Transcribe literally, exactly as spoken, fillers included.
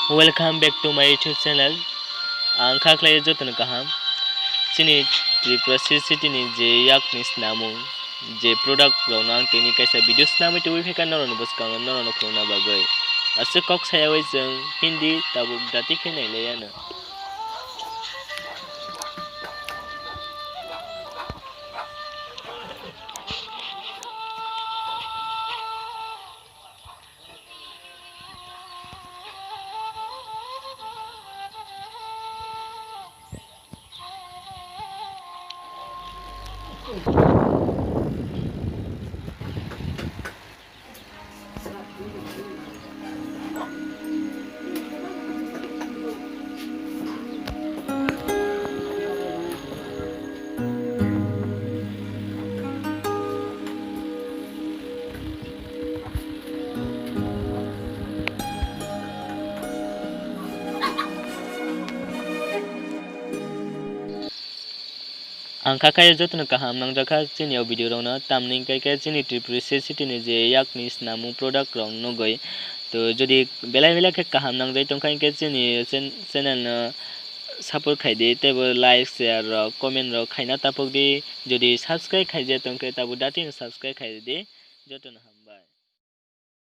Welcome back to my YouTube channel. Ang kha khlai jotono kaham. Chini Tripura City ni je yakni snamung, je product rokno ang tini kaisa video snamwi tubui phaikha norokni bwskango norokno phunukna bagwi. Aswk kok sayawi chwng Hindi tabuk dati khe nailaiano. Ang kha khe jotono kaham nangjakha chini o video rokno, tamni hwnkhe khe chini Tripura City ni je yakni snamung product rok nugwi. To jodi belai belai khe kaham nangjak tongkha hwnkhe chini chen-, channel no support khai di, teibo like, share rok, comment rok khaina tapok di. Jodi subscribe khaijak tongkhe tabuk dati no subscribe khai di jotono.